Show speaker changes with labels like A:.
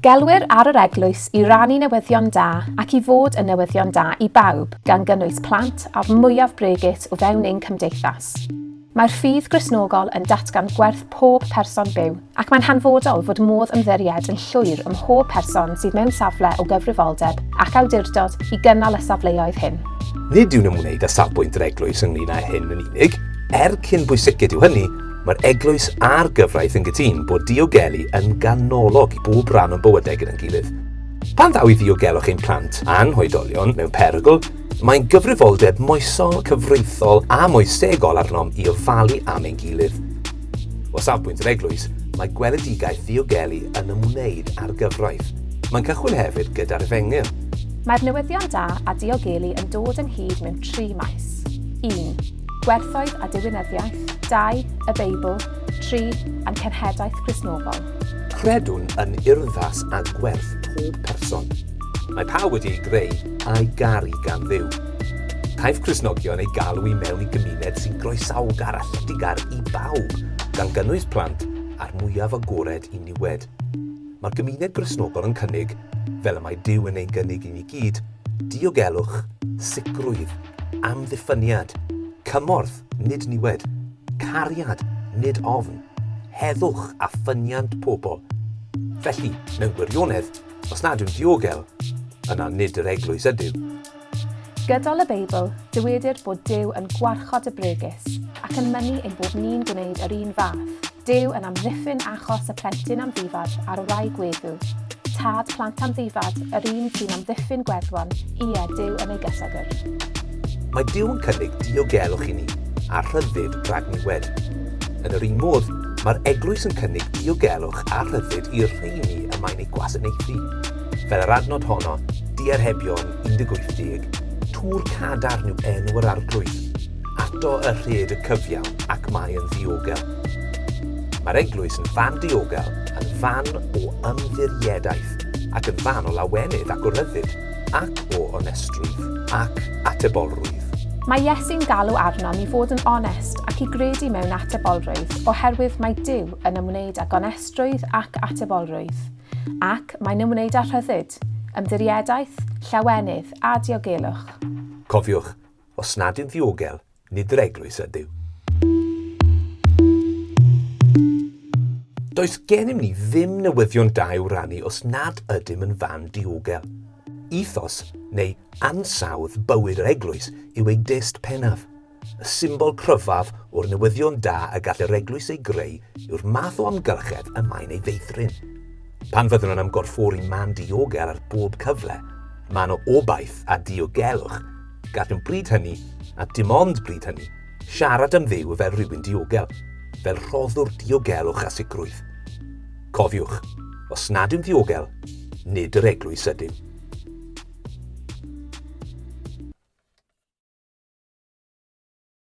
A: Gelwir ar yr eglwys i rannu newyddion da ac i fod yn newyddion da i bawb, gan gynnwys plant a'r mwyaf bregus o fewn ein cymdeithas. Mae'r ffydd Gristnogol yn datgan gwerth pob person byw, ac mae'n hanfodol fod modd ymddiried yn llwyr ym mhob person sydd mewn safle o gyfrifoldeb ac awdurdod i gynnal y safleoedd hyn.
B: Nid yw'n ymwneud â safbwynt yr eglwys ynglŷn â hyn yn unig, er cyn bwysiced yw hynny, Mae'r eglwys a'r gyfraith yn gytûn bod diogelu yn ganolog i bob rhan o'n bywydau gyda'n gilydd. Pan ddaw i ddiogelwch ein plant a'n hoedolion mewn perygl, mae'n gyfrifoldeb moesol, cyfreithiol a moesegol arnom i ofalu am ein gilydd. O safbwynt yr eglwys, mae gweledigaeth ddiogelu yn ymwneud â'r gyfraith. Mae'n cychwyn hefyd gyda'r efengyl.
A: Mae'r newyddion da a diogelu yn dod ynghyd mewn tri maes. 1. Gwerthoedd a diwinyddiaeth, 2, Y Beibl, 3, A'n cenhedlaeth Gristnogol.
B: Credwn yn urddas a gwerth pob person. Mae pawb wedi ei greu a'i garu gan Dduw. Caiff Cristnogion eu galw i mewn i gymuned sy'n groesawgar a lletygar i bawb, gan gynnwys plant a'r mwyaf agored i niwed. Mae'r gymuned Gristnogol yn cynnig, fel y mae Duw yn ei gynnig i ni gyd, diogelwch, sicrwydd, amddiffyniad, cymorth, nid niwed, cariad, nid ofn, heddwch a ffyniant pobl. Felly, mewn gwirionedd, os nad yw'n diogel, yna nid yr eglwys ydyw.
A: Gydol y Beibl, dywedir bod Duw yn gwarchod y bregus, ac yn mynnu ein bod ni'n gwneud yr un fath. Duw yn amddiffyn achos y plentyn amddifad a'r wraig weddw. Tad plant amddifad, yr un sy'n amddiffyn gweddwon, ie, Duw yn ei gysegr.
B: Mae Duw yn cynnig diogelwch i ni, a rhyddid rhag niwed. Yn yr un modd, mae'r eglwys yn cynnig diogelwch a rhyddid i'r rheini y mae'n eu gwasanaethu. Fel yr adnod honno, Diarhebion 18 deg, Tŵr cadarn yw enw yr Arglwydd. Ato y rhed y cyfiawn ac mae yn ddiogel. Mae'r eglwys yn fan diogel, yn fan o ymddiriedaeth, ac yn fan o lawenydd ac o ryddid, ac o onestrwydd, ac atebolrwydd.
A: Mae Iesu'n galw arnom i fod yn onest ac i gredu mewn atebolrwydd oherwydd mae Duw yn ymwneud â gonestrwydd ac atebolrwydd. Ac mae'n ymwneud â rhyddid, ymddiriedaeth, llawenydd a diogelwch.
B: Cofiwch, Os nad yw'n ddiogel, nid yr eglwys ydyw. Does gennym ni ddim newyddion da i'w rannu os nad ydym yn fan diogel. Ethos, neu ansawdd bywyd yr eglwys, yw ei dyst pennaf. Y symbol cryfaf o'r newyddion da y gall yr eglwys ei greu yw'r math o amgylchedd y mae'n ei feithrin. Pan fyddwn yn ymgorffori man diogel ar bob cyfle, man o obaith a diogelwch, Gallwn bryd hynny, a dim ond bryd hynny, siarad am Dduw fel rhywun diogel, fel rhoddwr diogelwch a sicrwydd. Cofiwch, os nad yw'n ddiogel, nid yr eglwys ydyw.